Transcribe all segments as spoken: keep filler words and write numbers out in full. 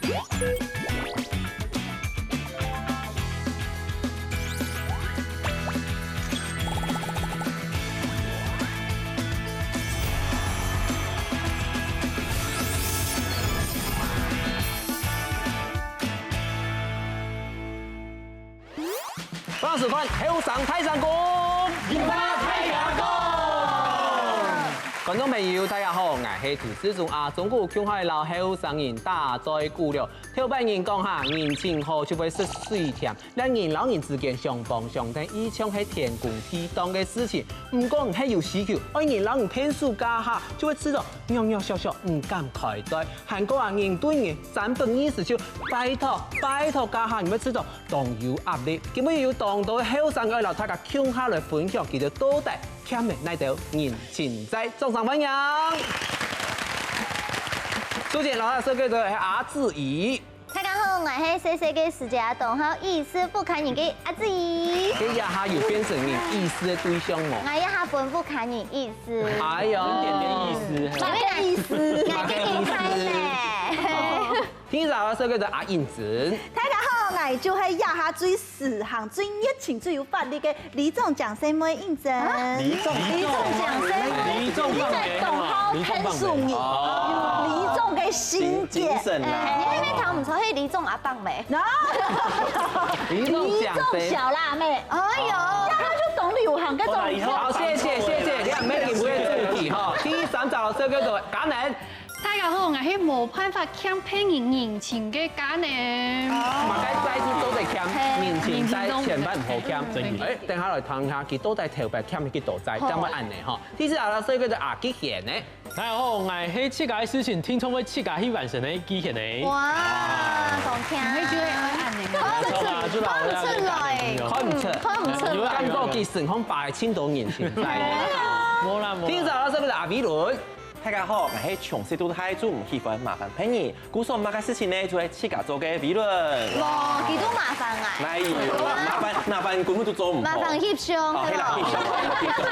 歡迎收看《後生大聲公》，一百大聲公。觀眾朋友，大家好，𠊎係主持人阿忠哥，共下摎後生人打嘴鼓了。頭擺人講哈，人情好就會食水甜，這人摎人之間相幫相𢯭，一向係天公地當个事情。毋過你係有需求，愛人摎你𢯭手該下，就會試著弱弱小小，毋敢開嘴。還過啊，人對人三不二時就拜託拜託該下，你會試著 當有壓力。今晡日有當多後生个摎大家共下來分享佢兜到底欠个哪兜人情債，掌聲歡迎！首先，摎大家紹介个係阿志怡。大家好，𠊎係細細个時節當好意思不堪人个阿志怡。這下有變成你意思个對象無？𠊎這下分不堪人意思。哎喲，一點點意思。麼个意思？𠊎个意思。 第二位紹介个阿英子。大家好，𠊎就係這下最時行、最熱情、最有活力个里長靚婿妹英子。里長，里長靚婿妹，里長靚婿妹，你在懂好看書呢。哦。里長个心結。精，精神啊。哎，你那邊看毋出係里長阿伯咩？喏。里長靚婿妹。里長小辣妹。哎喲。這下就懂流行該種。好，謝謝，謝謝，你看，每個人不會主題哈。第三位紹介个嘉南。 大家好，𠊎係無辦法欠別人人情个嘉南。麼个債就做得欠，人情債千萬毋好欠。真个。哎，等下來談下，佢到底頭擺欠幾多債，好。正會恁呢吼。第四位紹介个阿吉賢呢。大家好，𠊎係自家个事情，定著會自家去完成个吉賢呢。哇，當強。你就會恁呢。看毋出，看毋出來。看毋出。看毋出來。感覺佢身項擺盡多人情債。無啦，無啦。第五位紹介个阿偉倫。 大家好，𠊎係從細到大就毋喜歡麻煩別人，故所麼个事情呢，就係自家做个偉倫。哇，佢都麻煩𠊎。哪有，麻煩，麻煩根本就做毋好。麻煩翕相，哦，對吧？係啦，翕相，翕相。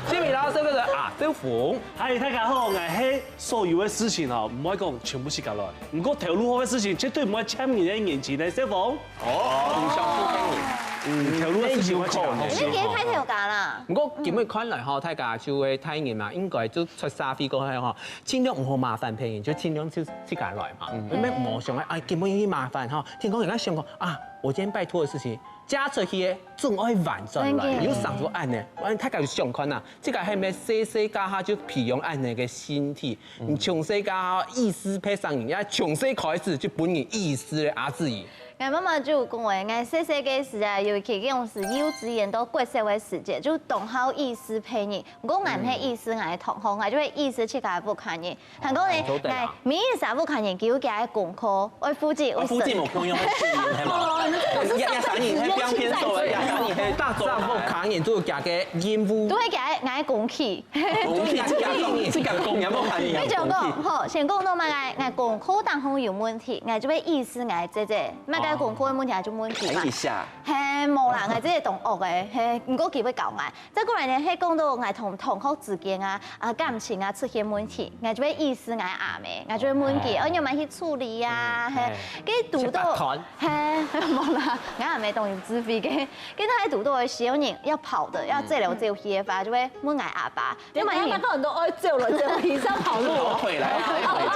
下面摎紹介个阿周峰。嗨，大家好，𠊎係所有个事情吼，毋愛講全部自家來，毋過頭路好个事情，絕對毋愛欠人个人情个，小峰。 哦，毋相信騙人。嗯，頭路个事情愛自家好。你今日派頭家啦。毋過今日看來吼，大家就係大人嘛，應該就出社會過後吼，盡量毋好麻煩別人，就盡量就自家來嘛。嗯。因為無想愛，哎，今日去麻煩吼，天光人家想講啊，我今天拜託的事情，嫁出去的總愛還轉來，真的。有想著恁呢，完大家就想看啊，這個還沒細細家下就培養恁呢个心態，嗯。你從細家下意思培養人家從細開始就分人意思个阿志怡。 𠊎媽媽就有講話，𠊎細細个時啊，尤其該種時幼稚園到國小个時節，就當好意思別人。毋過𠊎毋係意思𠊎个同學，𠊎就會意思自家个屋下人。還過呢，哦，做得啊。𠊎每一儕屋下人，佢有佢个功課，愛負責，哦，負責無共樣个事情，係嘛？哦，你這個是上輩子有記載的。呀，呀，啥人係不要偏手的，呀，啥人係大眾啊。屋下人都有佢个任務。都會佢个，𠊎个工具。 講起這個，這個講，你有無看你啊？比如講，好，先講到麼个，𠊎功課當中有問題，𠊎就會意思𠊎姐姐，麼个功課个問題就問題嘛。等一下。嘿，無啦，𠊎姐姐當惡个，嘿，毋過佢會教𠊎。再過來呢，係講到𠊎同同學之間啊，啊感情啊出現問題，𠊎就會意思𠊎阿姆，𠊎就會問佢，哦，你有無去處理啊？嘿，該堵到，嘿，無啦，𠊎阿姆當有智慧个，該到堵到个時候呢，要跑的，要走來走去个話，就會問𠊎阿爸。 你買，你買到很多oil，走了走了，一下跑路哦。跑腿來啊，跑腿，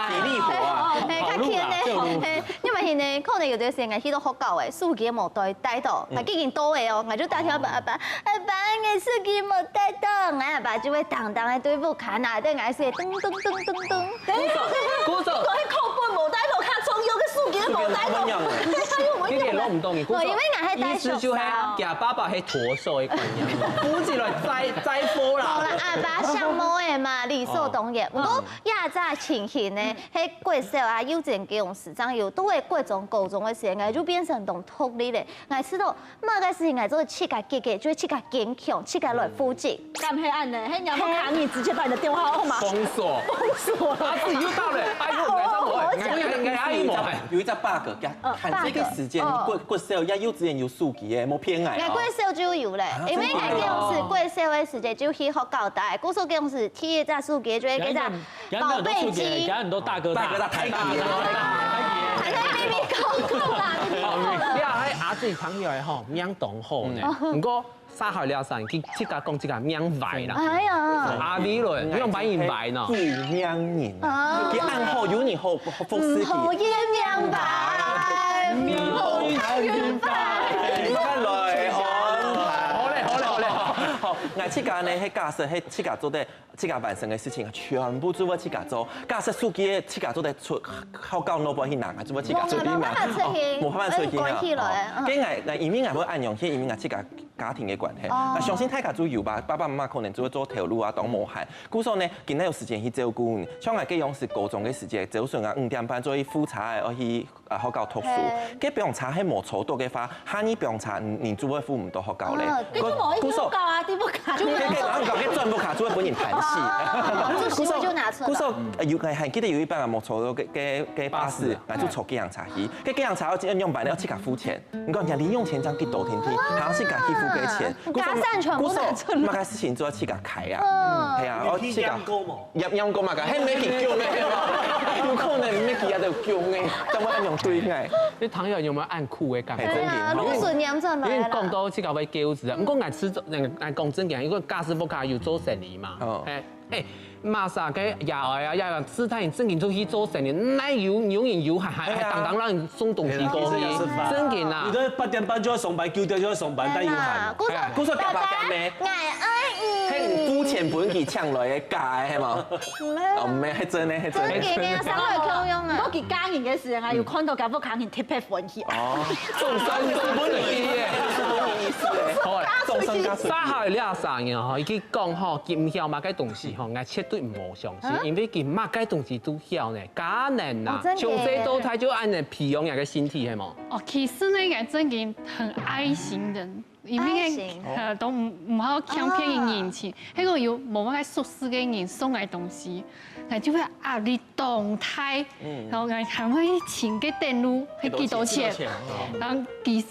體力活啊。哎，較輕呢，哎，你買呢，可能有段時間去到學校哎，手機無帶，帶到，嗯。還緊緊到哎哦，我就打電話給阿爸，阿爸，你手機無帶到，我阿爸就會當當的對屋下拿，對我說，噔噔噔噔噔。鼓手，鼓手。你講那課本無帶到，較重要的手機無帶到。手機無帶到。你點攏毋懂，你鼓手。哦，因為我還帶小三。意思就係假爸爸係 脫手个概念，扶起來載，載貨啦。好啦，阿爸想無个嘛，理所當然。哦。毋過，這隻情形呢，嗯。係國小啊，幼稚園該種時，正有，到了國中、高中个時間，就變成當獨立了。𠊎知道，麼个事情𠊎做得自家解決，就係自家堅強，自家來負責。嗯。敢係恁呢？係若屋下人直接把你的電話號碼封鎖。封鎖了。啊，自己又到了，哎呦，我跟你講，我跟你講，哎呦，有一隻bug，嗯，看這個時間，bug。哦。國，國小呀，幼稚園有手機耶，無騙𠊎哦。𠊎國小就有了，啊，因為𠊎真的哦。該種時國小个時節就去學校打，故所該種時第一隻手機就係該隻寶貝機。現在很多手機，現在很多大哥大。大哥大，大哥大，大哥大。還在秘密講講啦，秘密講啦。你啊，阿姊朋友个吼，命當好呢。毋過，沙海了山，佢自家講自家命壞啦。哎呀，阿偉倫，你用白銀白呢？負命人啊，佢恁好，有你好服侍佢。好也命白，命好運白。你看來哦。好嘞，好嘞，好嘞。好，𠊎自家呢，係假設係自家做得 自家完成个事情，全部做會自家做。假設手機个自家做得出，好搞notebook去拿，做會自家做去拿。無辦法出去。無辦法出去啊。關起來。該𠊎，𠊎因為𠊎會恁樣，係因為𠊎自家家庭个關係。那相信大家都有吧，爸爸媽媽可能就會做頭路啊，當無閒。故所呢，今日有時間去照顧你。像𠊎該樣係高中个時間，朝晨啊五點半就去赴車，愛去 啊，學校讀書。該放假係無坐到个話，下日放假你就會赴毋到學校咧。哦，該就無一定學校啊，地步卡。該該學校个轉屋卡就會分人彈死。哦，就書就拿出來。故所，呃，有，還記得有一班啊，無坐到个个个巴士，那就坐計程車去。該計程車要怎樣辦呢？要自家付錢。你講一下零用錢正幾多天天，還要自家去付个錢。加上全部拿出來。故所，麼个事情就要自家開啊。係啊，要自家。 也也講嘛，該還毋係佢囥个，有可能毋係佢也就囥个，怎麼恁樣對待？你朋友有沒有恁苦个感覺？對啊，露宿嚴重來啦。因為講到這個會噭死啊，毋過𠊎係，𠊎講真个，因為假使屋下有做生理嘛，哦，哎哎，馬上个爺哀啊，爺哀，其他人正經出去做生理，哪有有人有閒還還當當讓人送東西過去，正經啊。你都八點半就要上班，九點就要上班，但有閒。故所，故所，爸爸，爸爸， 𠊎愛你。係你付錢分佢請來个假个係無？毋係。哦，毋係，係真个，係真个。真个呢，生活共樣啊。毋過佢嫁人个時候啊，有看到佢屋下人特別歡喜。哦，總算係分你个，係分你意思个。好嘞，總算嫁出去。沙海這儕人吼，佢講吼，佢毋曉麼个東西吼，𠊎絕對毋好相信，因為佢麼个東西都曉呢，假能啊，哦，真个耶。從細到大就恁樣培養佢个身體，係無？哦，其實呢，𠊎真个很I型人。 因為，呃，都毋毋好欠別人人情，係講有無麼个熟識个人送𠊎東西，𠊎就會壓力當大，然後𠊎還會去尋該等路，係幾多錢，然後佢，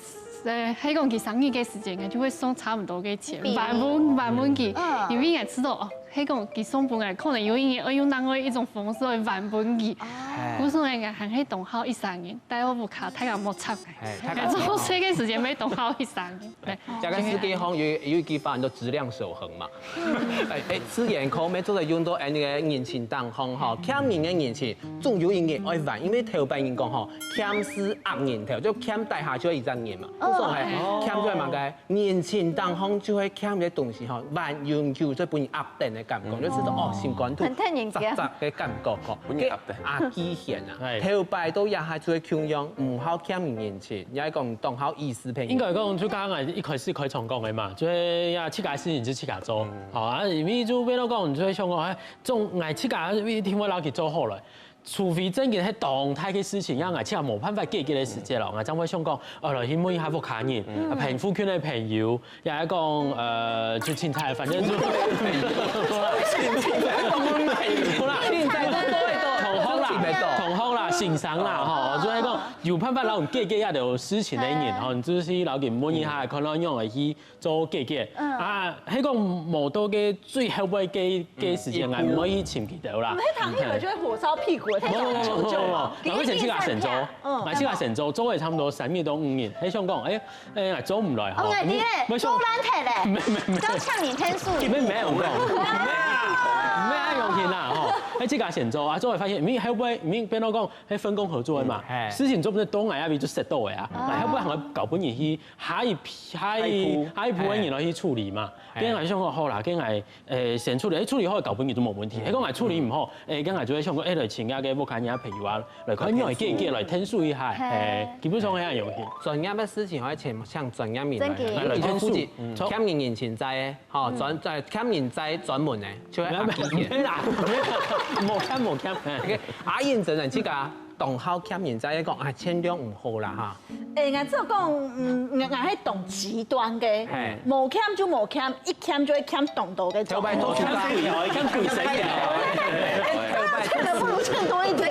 呃，係講佢生日个時間，𠊎就會送差毋多个錢，還分還分佢，因為𠊎知道哦，係講佢送分𠊎，可能有一日愛用另外一種方式來還分佢，故所𠊎還係當好一儕人，但係𠊎屋下大家莫插。 哎，大家做事个時間愛當好一儕。哎，這個世界上有有一句話叫質量守恆嘛。哎哎，資源可能做得用到恁个人情當中吼，欠人个人情，總有一日愛還，因為頭擺人講吼，欠字壓人頭，就欠底下就一隻人嘛。故所係，欠就係麼个？人情當中就會欠个東西吼，還永久就分人壓等个感覺，就係哦，心肝肚很疼人家。扎扎个感覺吼。分人壓等。阿基賢啊，哎。頭擺都也還做得共樣，毋好欠人人情。 你愛講當好意思，朋友。應該講，就剛剛𠊎一開始開場講个嘛，就係呀，自家事情就自家做。好啊，因為就變到講，你就會想講，哎，總𠊎自家一定會摎佢做好來。除非正經係當大个事情，讓𠊎自家無辦法解決个時節咯，𠊎正會想講，哦，來去問一下屋下人，啊，朋附近个朋友， 也係講，呃，就凊彩，反正就，凊彩，凊彩，同學啦，同學啦，先生啦，吼，就係講有辦法摎你解決這兜事情个人，吼，你就係摎佢問一下，看仰般來去做解決。啊，係講無到个最後尾个个時間，𠊎毋會去尋佢兜啦。你係談戀愛就會火燒屁股，太早求救了。然後以前自家先做，嗯，自家先做，做个差不多三日到五日，還想講，哎， 哎，做毋來吼。哦，𠊎知咧，做爛忒咧，沒沒沒，就像你天數。根本沒有講，沒有，沒有用心啦吼。哎，自家先做啊，做會發現，因為後尾，因為變到講，係分工合作个嘛，事情做毋得當，𠊎也就塞到个啊，𠊎後尾還愛交分人去下一批、下一下一步个人來去處理嘛。變𠊎就想講，好啦，跟𠊎 誒，先處理，誒，處理好交分佢都無問題。係講𠊎處理毋好，誒，該𠊎就會想講，誒，來請𠊎个屋下人啊、朋友啊，來看仰會解決，來𢯭手一下。係，基本上係恁樣用心。專業个事情愛請請專業人來，真个。來𢯭手。欠人人情債个，吼，專在欠人債專門个，就係阿基个。無啦，無啦，無欠無欠。阿英真个，自家當好欠人債，講啊，千兩毋好啦哈。 誒，𠊎只有講，嗯，𠊎𠊎係當極端个，無欠就無欠，一欠就會欠當多个。頭擺讀書該，欠幾十年。欠的不如欠多一點。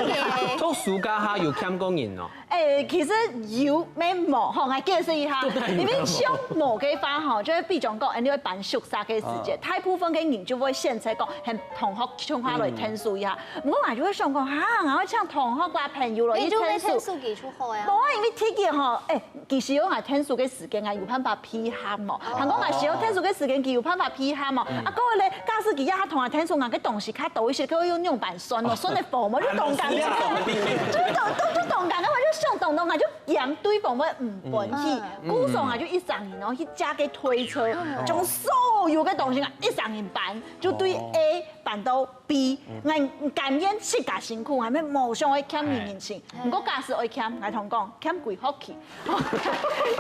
讀書該下有欠過人哦？誒，其實有乜無吼，𠊎解釋一下，因為像無个話吼，就會比如講，誒，你會辦宿舍个時節，大部分个人就會選擇講，同同學共下來𢯭手一下。毋過𠊎就會想講，哈，𠊎愛請同學啊、朋友來去𢯭手。你就會𢯭手佢就好呀。無啊，因為第一吼，誒，其實𠊎𢯭手个時間啊，有辦法配合無？還講𠊎想𢯭手个時間，佢有辦法配合無？啊，各位咧，假使佢也同𠊎𢯭手，𠊎个東西較多一些，各位用樣板算哦，算得無？無就當感覺。 就當當當當感覺，𠊎就想當當，𠊎就嫌對方會毋歡喜，故所𠊎就一儕人哦去借个推車，將所有个東西啊一儕人搬，就對A搬到B，𠊎甘願自家辛苦，𠊎乜無想愛欠人人情。毋過假使愛欠，𠊎同講，欠歸學期。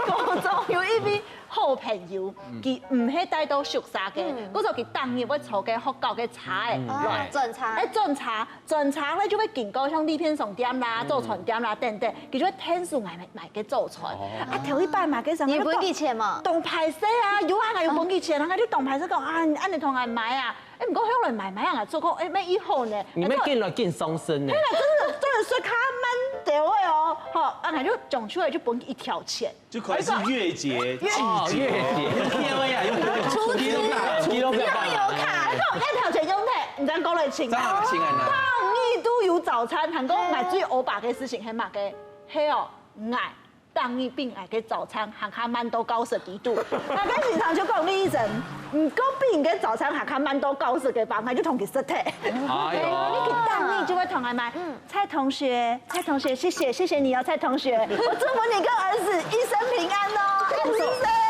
高中有一位好朋友，佢毋係戴到宿舍个，故所佢逐日會坐个學校个車仔，哦，轉車。誒，轉車。 轉車咧就會經過像利便商店啦、早餐店啦等等，佢就會𢯭手買買个早餐。啊，頭一擺買个時候，你分佢錢無？當歹勢啊，有啊，𠊎有分佢錢，𠊎就當歹勢講啊，恁樣同𠊎買啊，誒，毋過後來買買啊，做過誒，乜以後呢，你乜緊來緊傷身呢？係啦，真的真的是較慢點位哦，吼，啊，𠊎就講出來就分佢一條錢。 就可能是月結、季結，哦，月結。用T O A啊，用T O A，出資，出資都不要，出資都不要。用油卡。那我一條錢用忒，你知道講來請啊？當然都有早餐，還講買最歐巴个事情，還嘛个，係哦，𠊎當然比𠊎个早餐還較慢到九十幾度。那个經常就講你一陣，你講比你个早餐還較慢到九十个吧，𠊎就同佢食忒。哎呦，你去當然就會同佢買。 蔡同學，蔡同學，謝謝，謝謝你哦，蔡同學。我祝福你跟兒子一生平安哦，是不是？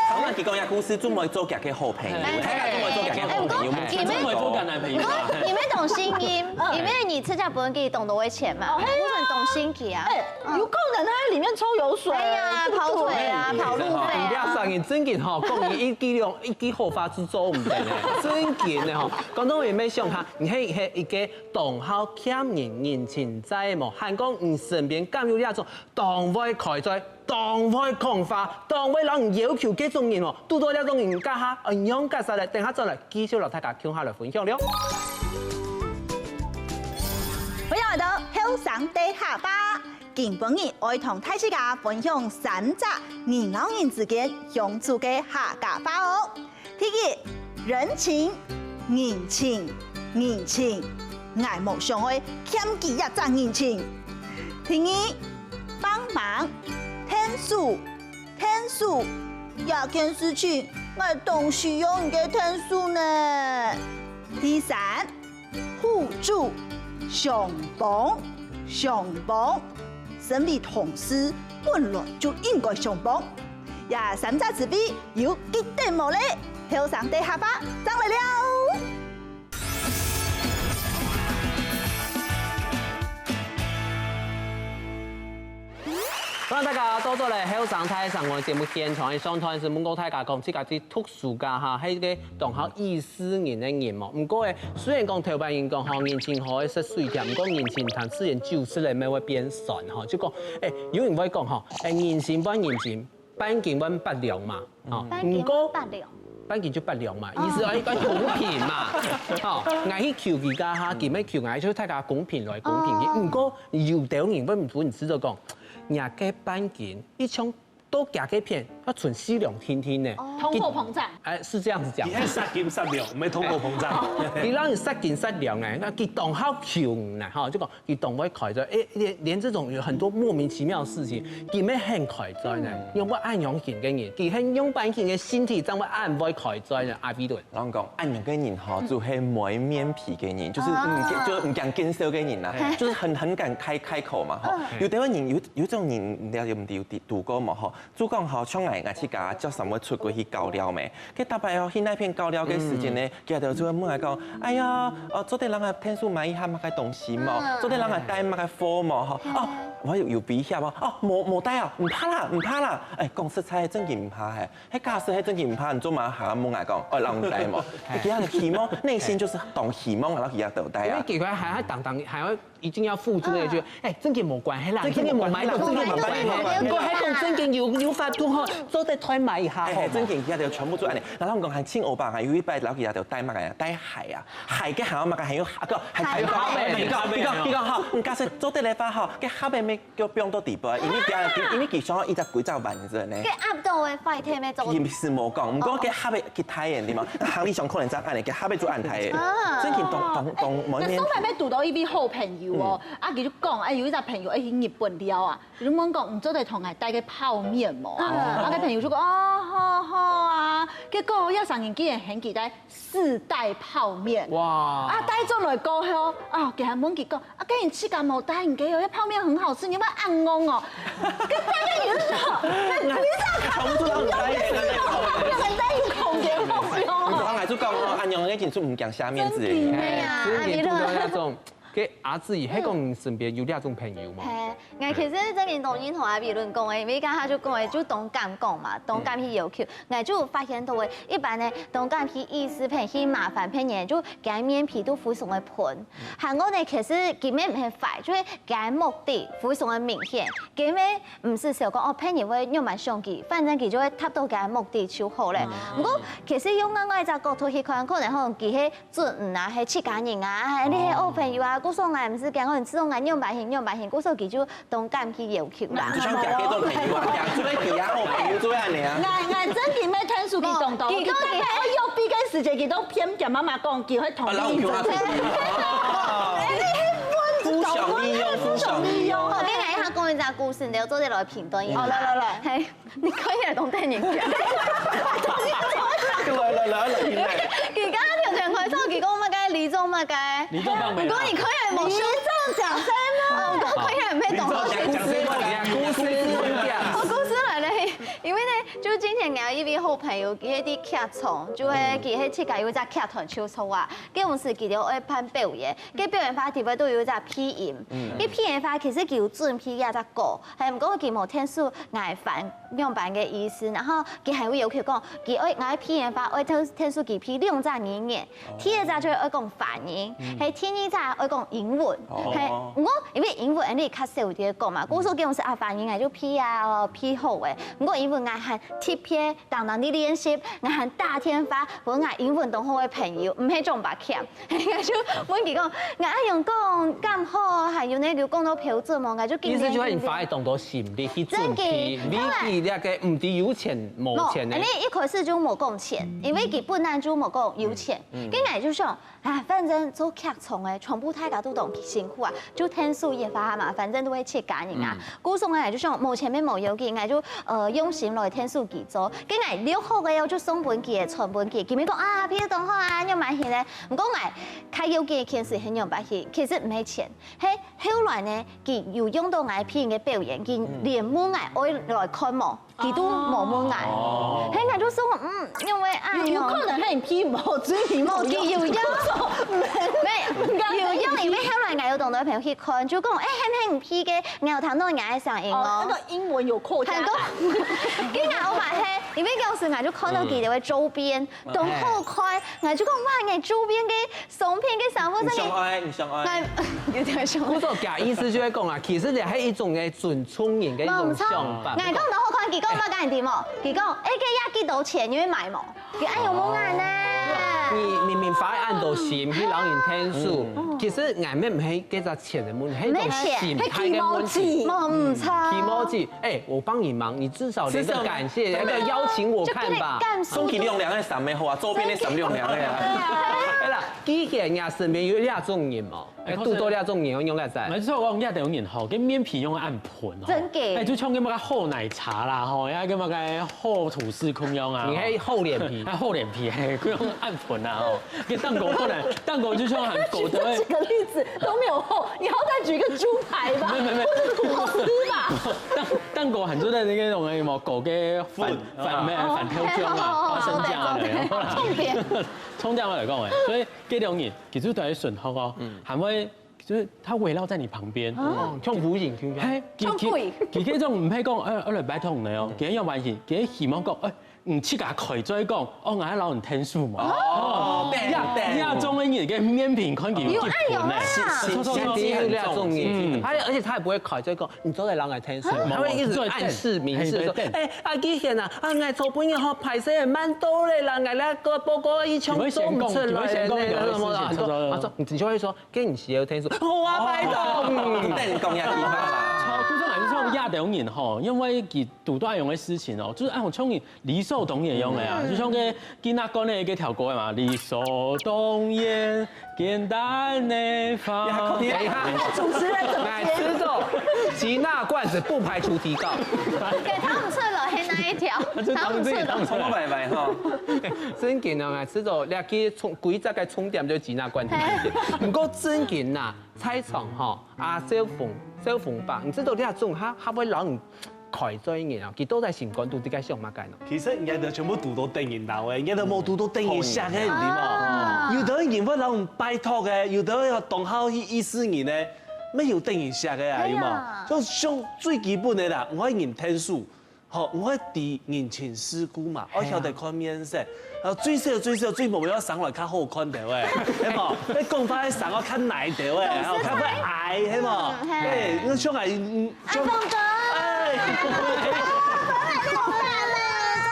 頭先佢講个故事，做妹做佢个好朋友，大家做妹做佢个好朋友，你們做佢男朋友啊？你們懂心意，因為你自家本身給懂得我錢嘛，我很懂心意啊。哎，有可能他在裡面抽油水。哎呀，跑腿啊，跑路費啊。你不要傷心，真的哈，講你一句兩一句好話就做毋得呢，真的呢哈。廣東人沒想哈，你還還一個 當好欠人人情債無？還講你身邊敢有這種當會開嘴、當會講話、當會摎人要求該種人無？堵到這種人，該下愛仰結煞咧？等下轉來繼續摎大家共下來分享了。歡迎來到後生大下吧，今晡日愛同大自家分享三隻人摎人之間相處个客家話哦。 第一，人情，人情，人情，𠊎無想愛欠佢一隻人情。第二，幫忙，𢯭手，𢯭手，這件事情𠊎當需要你个𢯭手呢。第三， 互助，相幫，相幫。身為同事，本來就應該相幫。這三隻詞彙有記得無咧？後生大下吧，正來尞！歡迎大家倒轉來後生大聲公个節目現場，上段係問過大家講，自家在讀書該下，係一個當好意思 人个人嘛。毋過誒，雖然講頭擺人講吼，人情好个食水甜，毋過人情淡自然酒色咧，乜會變酸吼。就講，誒，有人會講吼，誒，人情換人情，半斤換八兩嘛，吼。半斤換八兩。毋過半斤就八兩嘛，意思講一個公平嘛，吼。𠊎去求佢該下，佢乜求𠊎，就大家公平來公平去。毋過有兜人會毋會知道講，人家半斤一張 到佢該片，愛存四兩定定呢。通貨膨脹。哎，是這樣子講。佢係殺斤殺兩，毋係通貨膨脹。佢讓你殺斤殺兩呢，該佢當好窮呢，哈，就講佢當會開嘴，哎，連連這種有很多莫名其妙的事情，佢乜肯開嘴呢，用過恁樣型个人，佢係用般型个心態，正會恁會開嘴呢，阿飛對。 人講，恁樣个人吼，就係無面皮个人，就係毋驚，就係毋驚見笑个人啦，就係很很敢開開口嘛吼。有兜人有有種人，你知有毋知有堵過無吼？就講吼，像𠊎𠊎自家朝晨會出國去搞尞咩，該逐擺吼去該片搞尞个時間呢，佢兜就會問𠊎講，哎呀，哦，做得摎𠊎𢯭手買一下麼个東西無？做得摎𠊎帶麼个貨無？吼，哦，𠊎有有危險無？哦，無無帶哦，毋怕啦，毋怕啦。哎，講實在，真个毋怕嘿。 係假使係真个毋怕，你做麼个還問𠊎講，愛摎你帶無？佢个希望，內心就係當希望，然後佢也得帶啊。因為佢還還當當還會一定要付出的，就哎，正經無關係啦，正經無買到，正經無買到。毋過還講正經有有法度吼，做得推買一下吼。哎，正經，佢兜全部做恁樣。然後我講還清歐巴啊，有一擺老佢兜帶麼个啊，帶鞋啊，鞋个鞋麼个還有啊，个還有鞋你講你講你講哈，你假設做得來話哈，个鞋背咩叫放到底部，因為佢因為佢想要一隻規隻萬子呢。个壓到个壞天咩做。也是無講，毋過个鞋背去睇人對嗎？行李箱可能正恁樣，个鞋背做恁樣。啊正經懂懂懂，無面那蘇。培培堵到一位好朋友哦，啊，佢就講，哎，有一隻朋友，哎，去日本尞啊，佢就問講，你做得同𠊎帶個泡麵無啊？啊，該朋友就講，哦，好好啊。結果這三人竟然喊佢帶四袋泡麵。哇啊，帶轉來過後，啊，佢還問佢講，啊，該你自家無帶，你給我，那泡麵很好吃，你要不要按工哦？跟大家也是說，那不要看全部都讓你帶。泡麵很在意孔給泡麵你哦。講來就講哦，恁樣个人就毋驚下面子。對啊，所以你碰到啊，那種，个阿志，還講你身邊有那種朋友嗎？嘿，𠊎其實正經當認同阿比倫講个，因為剛才就講个，就當敢講嘛，當敢去要求。𠊎就有發現到个，一般呢，當敢去意思別人、去麻煩別人，就該面皮都非常个薄。還過呢，其實根本毋係壞，就係該目的非常个明顯，根本毋係想講哦，別人會仰般想佢，反正佢就會達到該目的就好了。毋過，其實用另外一隻角度去看，可能吼，佢係 準啊，係自家人啊，係你係好朋友啊，故所𠊎毋係講，你知道𠊎仰般形仰般形，故所佢就當敢去要求啦。就像講這種朋友啊，講出來佢啊，好朋友做恁樣啊。 𠊎𠊎正經愛聽出佢當多，哦佢講佢大概愛約佢个時節，佢都偏偏媽媽講，佢會同啊，然後意我就要做。互相利用，互相利用。我跟你講一下，講一隻故事，你就做得來評斷一下。好來來來，嘿，你可以來當等人家。來來來來來。佢剛剛條件開錯，佢講麼个，你做麼个？你做放美啦不過你可以來無收。你中獎三哦，我可以來沒懂。講講講講講。我故事來了，因為呢，就之前𠊎一位好朋友，佢係在劇場，就係佢係自家有一隻劇團手作啊，該有時佢就愛辦表演，該表演話底背都有一隻配音，該配音話其實佢有準備一隻歌，還毋過佢無聽說𠊎翻仰般个意思，然後佢還有要求講，佢愛𠊎配音話愛聽聽說佢配兩隻語言，第一隻就係愛講華語，係第二隻愛講英文，係，毋過因為英文恁樣較少有在講嘛，故所佢講係啊華語𠊎就配啊配好誒，毋過英文𠊎還特別當當地練習，𠊎還打電話分𠊎英文當好个朋友，毋係張伯強。 就問佢講，𠊎恁樣講敢好，還有呢，有講到標準無？𠊎就緊緊意思就係你花當多心力去準備，真的為佢那個毋知有錢無錢呢無，？你一開始就無講錢，因為佢本來就無講有錢，跟𠊎就想，啊，反正做劇場誒，全部大家都當辛苦啊，就聽手藝花嘛，反正都係自家人啊。故所𠊎就想無錢也無要緊，𠊎就呃用心來聽手藝做，跟𠊎留好个，我就送分佢，傳分佢，佢們講啊，配得當好啊，仰般形呢？ 毋過𠊎較要緊个件事係仰般形，其實毋係錢，係後來呢，佢有用到𠊎配音个表演，佢連問𠊎愛來看無，佢都無問𠊎。係𠊎就想，嗯，因為啊，有有可能係你皮毛，所以你無，毛佢有用，沒有用，因為後來𠊎有當多朋友去看，就講，哎，係毋係你配个，𠊎有聽到你个聲音哦。哦，那個英文有擴加很多，因為𠊎嘛係，因為當時𠊎就看到佢个周邊，當好看，𠊎就講哇，你周邊个商品个衫褲你真个，相愛，你相愛。哎，有點像。故所佢意思就係講啊，其實這係一種个尊重人个一種想法。𠊎講到好看，佢講麼个你知無？佢講，哎，這也幾多錢，你會買無？佢哎喲，無眼呢。你明明花恁多心去摎人聽書，其實𠊎們毋係這隻錢个問題，係一種心態个問題。無毋錯。提莫吉，哎，我幫你忙，你至少連個感謝，連個邀請我看吧。就給你感受送佢兩領个衫也好啊，周邊个衫兩領个啊。哎啦，既然你身邊有這種人嘛，哎，堵到這種人，用來在。沒錯，我講這種人吼，跟面皮用个暗盤吼，真个哎，就像个那個厚奶茶啦，吼，要跟那個厚吐司空樣啊，你還厚臉皮。還厚臉皮，嘿，用暗盤啊，吼，跟蛋糕不能，蛋糕就像很狗的。舉這幾個例子都沒有厚，你好歹舉一個豬排吧，沒有沒有沒有或者吐司吧。蛋蛋糕很多的那個什麼狗跟反反咩反挑戰啊，花生醬啊，重點。衝掉我來講哎，所以這種人其實都係順服哦，還會就是他圍繞在你旁邊。哦，像無形，像嘿，佢佢佢這種毋係講，呃，呃，來拜託你哦，佢要關心，佢希望講，哎，你自家開嘴講，哦，𠊎愛摎你𢯭手嘛。哦，對，這，對。這種个人个面皮看起有愛有啊。錯，錯，錯。有這種人，嗯。他，而且他也不會開嘴講，你做得摎𠊎𢯭手，他會一直暗示明示說，哎，啊，既然啊，啊，𠊎昨晡日吼，歹勢，慢到咧啦，𠊎那個報告一項做毋出來咧，你會先講，你會先講，你會先講，什麼的，你會先講，他說，你就會說， 跟你洗耳天使，哇，拜託。等講下去嘛。好，故所還是像亞洲人吼，因為佢堵到恁樣个事情哦，就是哎，像你理所當然樣个啊，就像个吉娜講个一个條歌嘛，理所當然，簡單的話。等一下，主持人怎麼接？來，知道吉娜罐子不排除提告。給他們出了，還哪一條？他們出了。重播拜拜哈。真緊哦，知道，你去充，規隻个充電就吉娜罐子。毋過真緊呐， 在場吼，啊，小鳳，小鳳吧，你知道這種哈，較會摎人開嘴人啊，佢到底心肝肚底个想麼个呢？其實人家都全部堵到等人鬧个，人家都無堵到等人惜个，你知無？有的人會摎人拜託个，有的人要當好去意思人呢，沒有等人惜个啊，有無？就像最基本的啦，𠊎人𢯭手， 吼，𠊎愛知人情世故嘛，𠊎曉得看面色。啊，最少最少最無要生來較好看兜仔，係無？你講話愛生到較耐兜仔，吼，較會矮，係無？哎，你像𠊎，嗯，像，哎，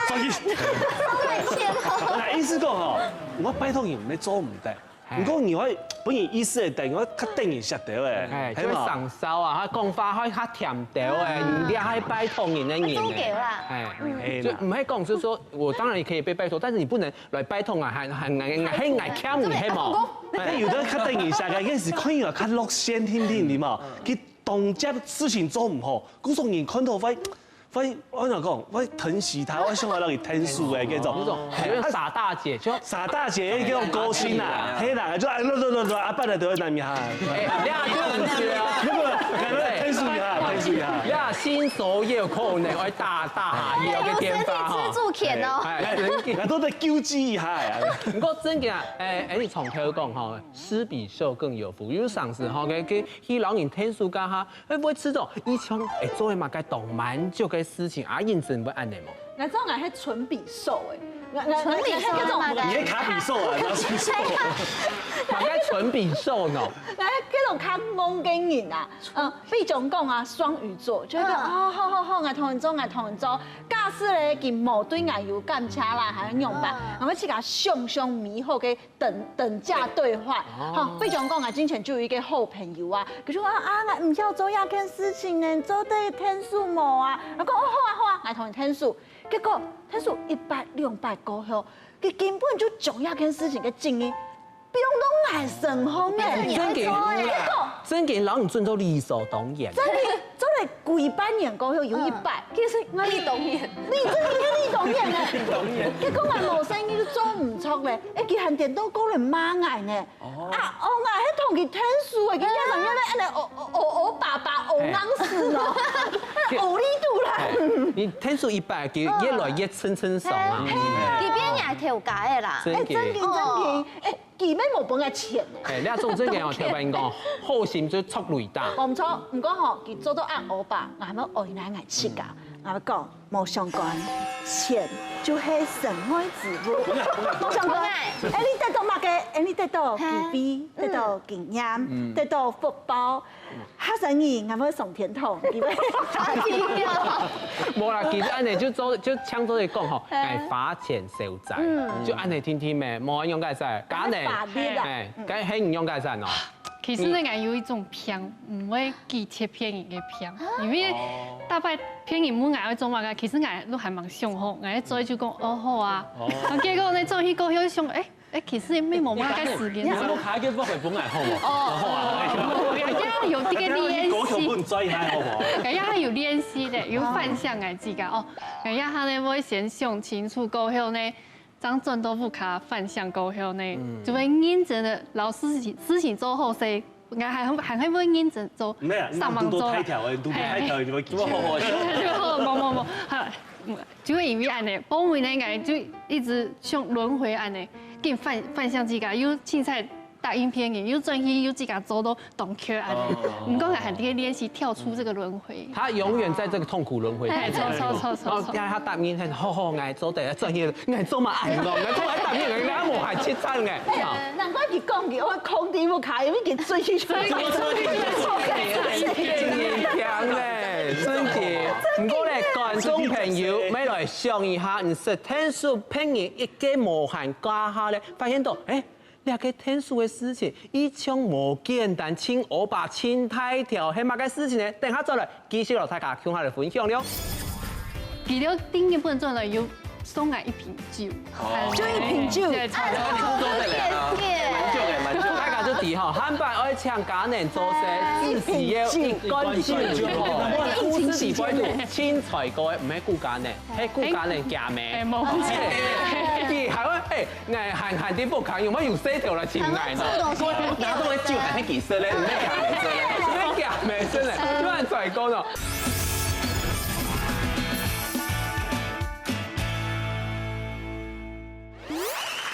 所以，𠊎意思講吼，𠊎拜託人，你做毋得。 毋過你愛分人意思會得，你愛較等人惜兜仔，哎，就會省燒啊，佢講話會較甜兜仔，你這還拜託人个人呢，哎，就毋係講，就是說我當然也可以被拜託，但是你不能來拜託啊，還還還還還欠你，係無？哎，有的較等人惜个，應該係看人較樂線定定的嘛，佢當接事情做毋好，故所人看到會 會，𠊎同你講，會疼惜他，𠊎想愛摎你𢯭手个，該種。那種，哎，傻大姐，就傻大姐，該種高薪啊，係啦，就哎，亂亂亂亂，啊，拜託就會拿你哈。哎，你啊，就毋是啊。那個，來，來，𢯭手一下，𢯭手一下。呀，新手也有可能會打打哈，也有个電話哈。有實力自助權哦。哎，真的。𠊎都得救濟一下呀。毋過真个啊，哎，哎，你從頭講吼，施比受更有福。有常時吼，該該去摎人𢯭手該下， 會毋會試著以前會做个麼个當滿足个事情，啊，認真會恁呢無？𠊎做𠊎係純比受誒，𠊎𠊎純比受啊，𠊎該種，你係卡比獸啊，你要去說。麼个純比受喏？𠊎係該種較戇个人啊，嗯，比如講啊，雙魚座，就會講，嗯。哦，好好好，𠊎同你做，𠊎同你做。假使咧，佢無對𠊎有感情啦，還有樣般，嗯。𠊎會自家想想美好个 等等價對換。哦。吼，比如講啊，之前就有一個好朋友啊，佢就講啊，啊，𠊎毋曉做這件事情呢，做得𢯭手無啊？𠊎講哦，好啊，好啊，𠊎同你𢯭手。結果𢯭手一擺兩擺過後，佢根本就將這件事情个責任放到𠊎身上誒。真个有啦，結果真个摎你準做理所當然。真个做了幾百年過後，有一擺，其實𠊎理當然，你真个理當然誒。理當然。結果𠊎無生意就做毋著咧，誒，佢還顛倒過來罵𠊎呢。 哦。啊，哦，𠊎係同佢𢯭手誒，佢越來越來，恁呢，哦哦哦，哦，爸爸，哦，嘿。硬死咯，哦，力度啦。嘿，你𢯭手一擺，佢越來越撐撐爽啊。嘿，嗯。佢變𠊎頭家誒啦。真个。誒，真个，真个。哦。誒，佢乜無分𠊎錢呢。嘿，你這種真个哦，頭擺人講，好心就著雷打。無錯，毋過吼，佢做到恁惡霸，𠊎乜愛𠊎自家，𠊎講， 無相干，錢就係身外之物。無相干，哎，你得到麼个？哎，你得到機會，得到經驗，得到福報。下生日，𠊎會上天堂，因為無啦，其實恁呢就做，就像做一講吼，哎，花錢消災，就恁呢定定咩，無恁樣个事，假呢，法律啦。哎，該係恁樣个事喏。 其實呢，𠊎有一種病，毋會記得別人个病，因為大擺別人問𠊎愛做麼个，其實𠊎都還蠻想好，𠊎做就講哦好啊。啊，結果呢，做去過後想，誒誒，其實也無麼个時間。你怎麼還給我本來好無？哦，好啊，𠊎也有這個練習，狗頭不能抓一下，好不好？𠊎也有練習的，有反省𠊎自家哦。𠊎也還會先想清楚過後呢， 正轉到屋下反省過後呢，就會認真个摎事情事情做好勢，𠊎還還還會認真做，上網做。你堵到大條个，堵到大條，你就會記起來。就好，無無無，好，就會因為恁呢，後尾呢，𠊎就一直像輪迴恁呢，緊反反省自家，又凊彩答應別人，又轉去又自家做到當𤸁恁樣。毋過還在練習跳出這個輪迴。他永遠在這個痛苦輪迴。哎，著著著著著。然後他答應，好好，𠊎做得，轉去，𠊎做麼恁樣，𠊎做麼答應，𠊎無還七餐呢。好。難怪佢講佢會控制不開，因為佢最近最近最近強呢，真的。毋過呢，觀眾朋友，愛來想一下，你識𢯭手別人一個無閒掛號呢，發現到，哎， 這個𢯭手个事情，一向無簡單，盡烏白，盡大條，係麼个事情呢？等下轉來，繼續摎大家共下來分享了。佢兜定日本轉來有送𠊎一瓶酒，哦。就一瓶酒。對，超超超。你不做得了啊。蠻久的，蠻久的。大家就知吼，下擺愛請嘉年做事，至少要一罐酒吼。故事裡背就清楚个，毋係顧嘉年，係顧嘉年厥姆。哎，無。佢還會，哎， 𠊎還還在屋下，有無有細條來尋𠊎呢？拿到个酒還係其實咧，毋係厥姆真咧，毋係厥姆真咧，就恁衰過呢。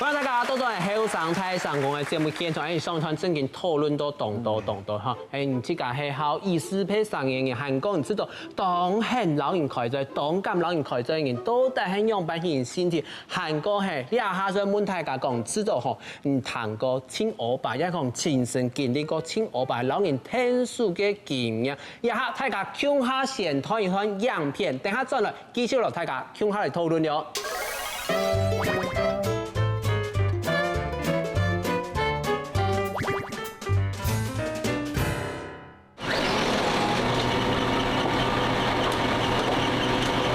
歡迎大家倒轉來後生大聲公个節目現場，哎，上一段正經討論到當多當多哈，哎，你自家係好意思配上癮个，還講你知道當恨摎人開嘴，當敢摎人開嘴个人，到底係仰般形心情？ 還過係，這下想問大家講，知道吼，你聽過盡烏白，也講親身經歷過盡烏白，摎人𢯭手个經驗。這下大家共下先看一段影片，等下轉來繼續摎大家共下來討論了。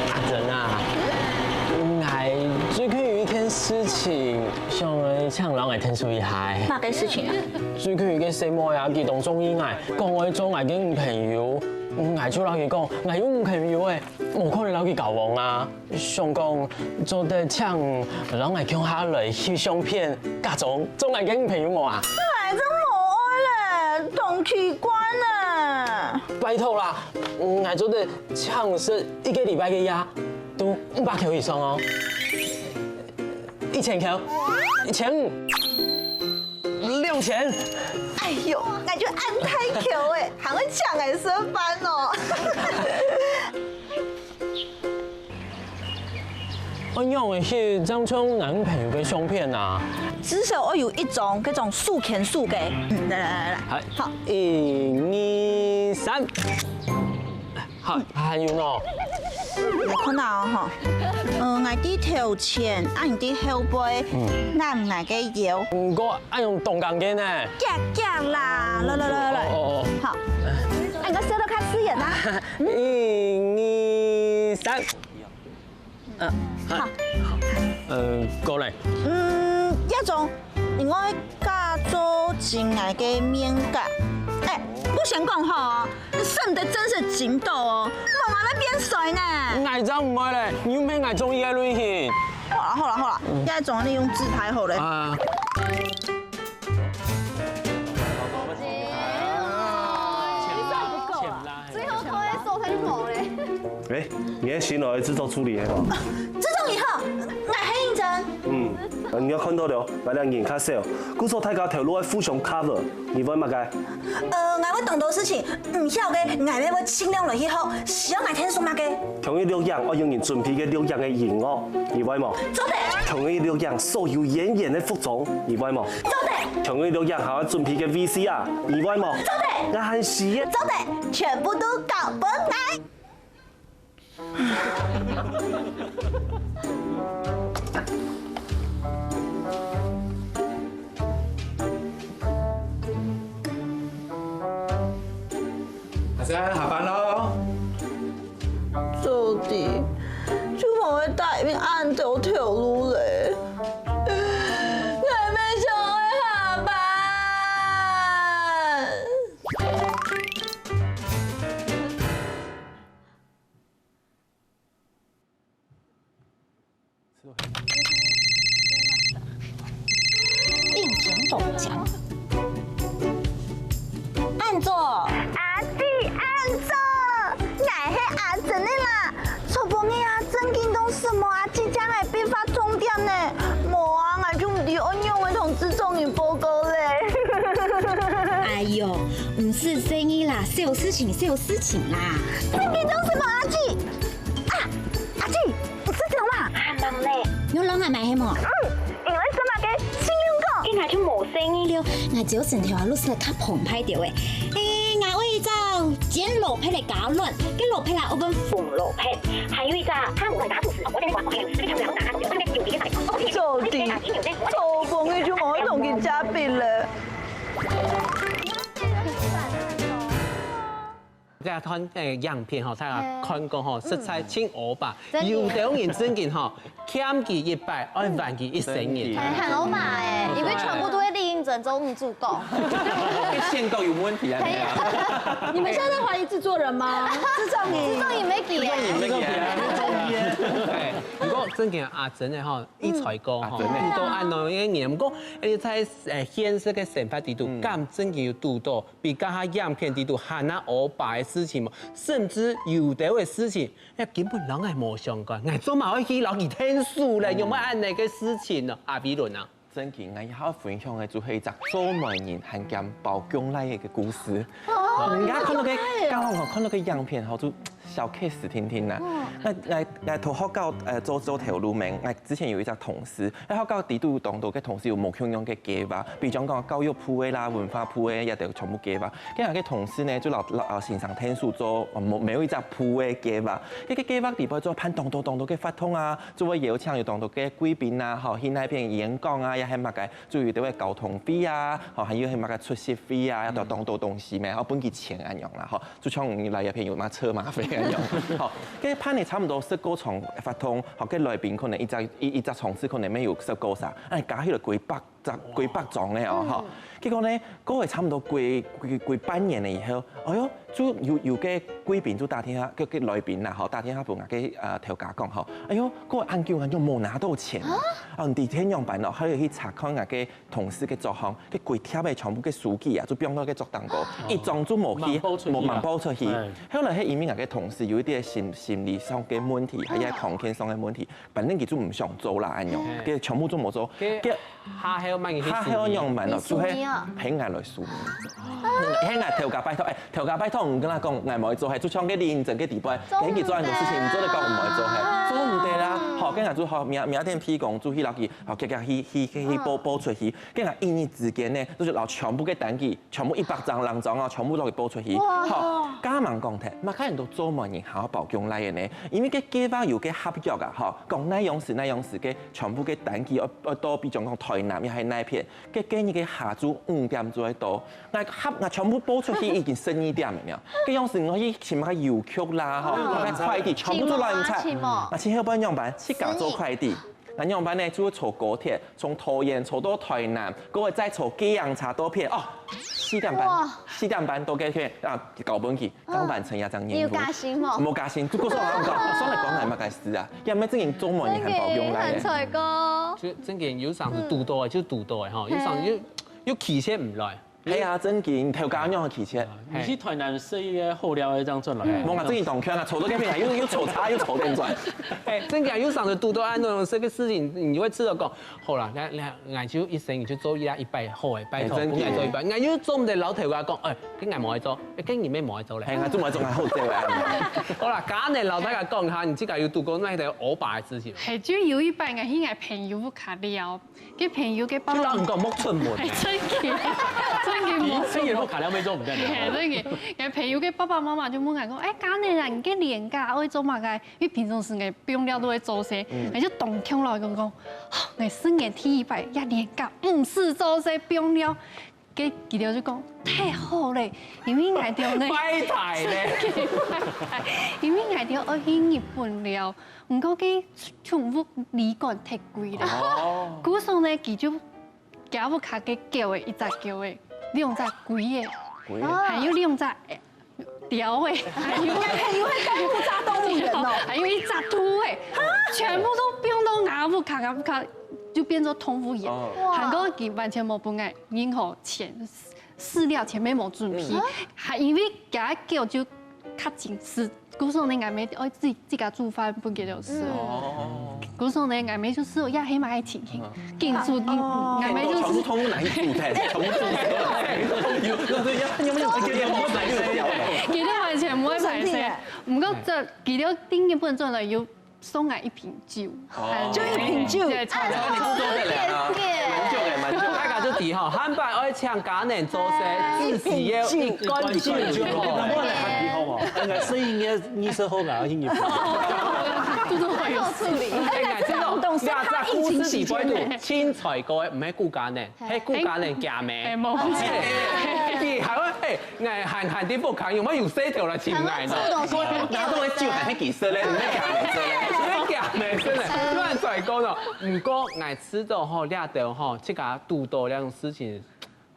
阿珍啊，𠊎最近有一件事情，想愛請你摎𠊎𢯭手一下。麼个事情啊？最近有一個細妹啊，佢當中意𠊎，講愛做𠊎个女朋友，𠊎就摎佢講，𠊎有女朋友欸，無可能摎佢交往啊。 想講做得請你摎𠊎共下來翕相片，假裝做𠊎个女朋友無啊？𠊎真無愛咧，當奇怪呢。拜託啦，𠊎做得請食一個禮拜个夜，都五百箍以上哦。一千箍，一千五，兩千。哎喲，𠊎就恁大箍欸，還會請𠊎食飯哦。 愛仰仔翕正像男朋友个相片啊？至少愛有一張該種手牽手个。嗯，來來來來，嗨。好。一、二、三。好，還有無？你看啊吼，呃，𠊎在頭前，啊你在後背，嗯。攬𠊎个腰。毋過，恁樣當尷尬呢。遽遽啦，來來來來來。哦，哦，哦。好，啊你个笑到較自然啊。 一、二、三。嗯，好。呃，過來。嗯，這種，你愛假做真𠊎个面甲。哎，毋先講吼，你生得真係真多哦，無𠊎會變衰呢。𠊎正毋愛咧，你又毋係𠊎中意个類型。好啦好啦好啦，這種你用自拍好了。啊。 最後拖个手他就無咧。哎，你係新來个製作助理係無？製作以後，𠊎係認真。嗯，你也看到了，𠊎兩人較少，故所大家頭路愛互相cover，你會麼个？呃，𠊎會當多事情，毋曉个，𠊎也會盡量來去學，需要𠊎𢯭手麼个？ 共下錄影愛有人準備个錄影个音樂，你會無？做得。共下錄影所有演員个服裝，你會無？做得。共下錄影還愛準備个VCR，你會無？做得。𠊎還需要。做得，全部都交分𠊎。 阿珍，下班囉。做得，就無會答應恁多頭路咧。𠊎也想愛下班。 應徵中獎。恁早。阿姊，恁早！𠊎係阿珍个啦。昨晡日啊，正經當時無阿姊正來變化重點呢。無啊，𠊎就毋知愛仰仔同製作人報告咧。情小事情啦。正經做麼个，阿姊？啊，阿姊，你食藥啦？還吂呢。有人來買係無？嗯，因為什麼个信用卡？應該就無生意了。𠊎朝晨頭啊，路食較澎湃點誒。誒，𠊎愛一隻煎蘿蔔个雞卵，該蘿蔔啊，愛分紅蘿蔔，還有一隻湯姆大廚師，我跟你講，我有四个小朋友打，有四个有一个。到底做飯个就無愛同佢食飯了。 這段誒影片吼，大家看過吼，實在真烏白。有兜人正經吼，欠佢一擺，愛還佢一生人。還烏白誒，因為全部都係李英珍做女主角。這線都有問題啊！你們現在在懷疑製作人嗎？製作人，製作人沒給耶。製作人沒給耶。哎，不過正經阿珍的吼，一才哥吼，堵到恁樣个人，不過而且在誒現實个生活裡肚，敢正經有堵到 比該下影片裡肚還較烏白个事情無？甚至有兜个事情，哎，根本摎𠊎無相關，𠊎做麼个愛去摎佢𢯭手咧？有無恁樣个事情呢？阿比倫啊，正經，𠊎要分享个就係一隻做媒人還兼包工倈个故事。人家看到个，剛好看到个影片吼，就小case定定啦。𠊎𠊎𠊎讀學校，呃，做做頭路咩，𠊎之前有一隻同事， 然後教底肚當多个同事有無共樣个計劃，比如講教育部个啦、文化部个，也都全部計劃。該下个同事呢，就老老老先生𢯭手做，呃，某某一隻部个計劃。該个計劃裡背做辦當多當多个活動啊，就會邀請有當多个貴賓啊，吼，去該片演講啊，也係麼个，就有兜个交通費啊，吼，還有係麼个出席費啊，也都當多東西咩，吼，分佢錢恁樣啦，吼。 就像你來這片有麼車馬費恁樣。好，該辦了差毋多十過場活動，好，該來賓可能一隻一一隻場次可能乜有十過儕，哎，加起來幾百隻幾百張个哦，吼。結果呢，過了差毋多幾幾幾半年了以後，哎喲，就有有个貴賓就打電話，个个來賓啦，吼，打電話分𠊎个呃頭家講，吼，哎喲，過恁久恁久無拿到錢，啊，你知仰般哦，還有去查看𠊎个 同事个桌項，該歸疊个全部个書記啊，就放到該桌頂高，一張就無去，吂報出去啊。無吂報出去。哎。後來係因為𠊎个同事有一點心心理上个問題，還有康健上个問題，反正佢就毋想做啦，恁樣，嗯。該全部就無做。該該下後麼个事？下後仰般咯，你就係書記啊？喊𠊎來書記。喊𠊎頭家拜託，哎，頭家拜託，你跟佢講，𠊎無愛做，係，就像該李英珍个底背，做毋得。喊佢做恁多事情，你做得講毋愛做，係，做毋得啦。好，該𠊎就好，明明天譬講，就去摎佢，好，遽遽去去去去報報出去。 跟佢一日之間呢，就係摎全部个單據，全部一百張、兩張啊，全部都給報出去。哇！好，加吂講忒，麼个人都做媒人還愛包工倈个呢？因為該計畫有个合約啊，吼，講哪央時哪央時个全部个單據愛愛到，比如講台南也係哪片，該該日个下晝五點就愛到。𠊎合𠊎全部報出去已經十二點了呢。該央時𠊎去尋麼个郵局啦，吼，哦。麼个快遞，全部都亂七八糟。請無？請無？啊，請後背仰般？自家做快遞。 𠊎仰般呢，就坐高鐵，從桃園坐到台南，過後再坐計程車到片，哦，四點半，哇。四點半到該片，啊，交分佢，哦。剛完成一隻任務。有加薪無？無加薪，就故所人講，算了，講來麼个事啊？也毋係正經做媒人還包工倈个。正經很衰過。就正經有常時堵到个，就堵到个吼，有常時又又拒絕毋來。 係啊，正經，頭家仰拒絕？你去台南食一個好料个正轉來。無啊，正經當強啊，坐到該片又又坐車又坐電轉。哎，正經有常時堵到恁樣式个事情，你會知道講，好啦，那那𠊎就一生就做一下一擺好个，拜託，哎，正經。分𠊎做一擺，𠊎又做毋得摎頭家講，哎，該𠊎無愛做，哎，該你乜無愛做咧。哎，𠊎做無愛做，𠊎好做啊。好啦，今日摎大家講一下，你自家有堵過哪兜烏白个事情？係，就有一擺𠊎去𠊎朋友屋下尞， 該朋友个爸爸，就當毋講莫出門。哎，正經，正經莫出門。你朋友屋下尞乜做毋得呢。嘿，正經，𠊎朋友个爸爸媽媽就問𠊎講：「哎，今年啊，你个年假愛做麼个？」因為平常時𠊎放尞都會做事，嗯。𠊎就當強咯，講講，哦，𠊎生年第一擺，這年假毋使做事放尞。該佢兜就講：「太好了，因為𠊎兜呢，拜託咧。」因為𠊎兜愛去日本尞， 毋過該寵物旅館忒貴了。哦。故所呢，佢就厥屋下个狗仔，一隻狗仔，兩隻龜仔，龜仔。還有兩隻，呃，鳥仔，還有，還有該動物園哦。還有一隻兔仔，全部都放到吾屋下，吾屋下就變做動物園。哦。還過佢完全無分𠊎任何錢，飼料錢乜無準備，嗯。還因為厥狗就較精緻，故所呢，𠊎乜愛自自家煮飯分佢兜食。哦。故所呢，𠊎乜就係也係嘛愛情形，緊煮緊，𠊎乜就係全部通拿去煮菜，全部煮菜。有有有有有有有有。佢兜完全毋會歹勢，毋過這佢兜定日本轉來有送𠊎一瓶酒，哦。就一瓶酒。對，超超你不做得了啊，蠻久的，蠻久的。大家就知吼，漢堡愛請家人做事，至少要一罐酒。一罐酒，你看我來看你好無？應該是應該二十號啊，應該。肚肚好有事。哎，這種這隻故事裡背肚，清彩歌，毋係顧家人，係顧家人家妹。哎，無。哎，你還會哎。 𠊎還還在屋下，有無有細條來尋𠊎呢？拿到个酒還係幾色嘞？你在講什麼色嘞？你在講什麼色嘞？亂甩鍋呢？毋過𠊎知道吼，這兜吼，自家堵到這種事情，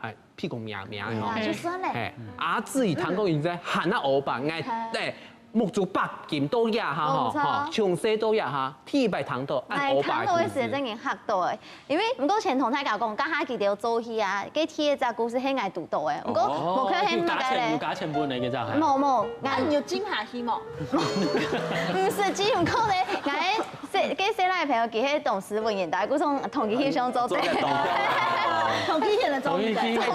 還屁股癢癢吼。啊，就算了。嘿，啊，自己談過癮在喊那歐巴，𠊎對目珠擘金到這下吼，吼，從細到這下，第一擺談到按歐巴的故事。𠊎談到个時間正經嚇到誒，因為毋過先同大家講，剛下佢兜做戲啊，該第一隻故事係𠊎堵到誒，毋過無看係麼个咧。有加錢，有加錢分你个這下。無無，𠊎有進下去無？毋係進，毋過咧，𠊎細該細賴朋友佢係當斯文人，大家故所同佢翕相做得。同佢翕了做得。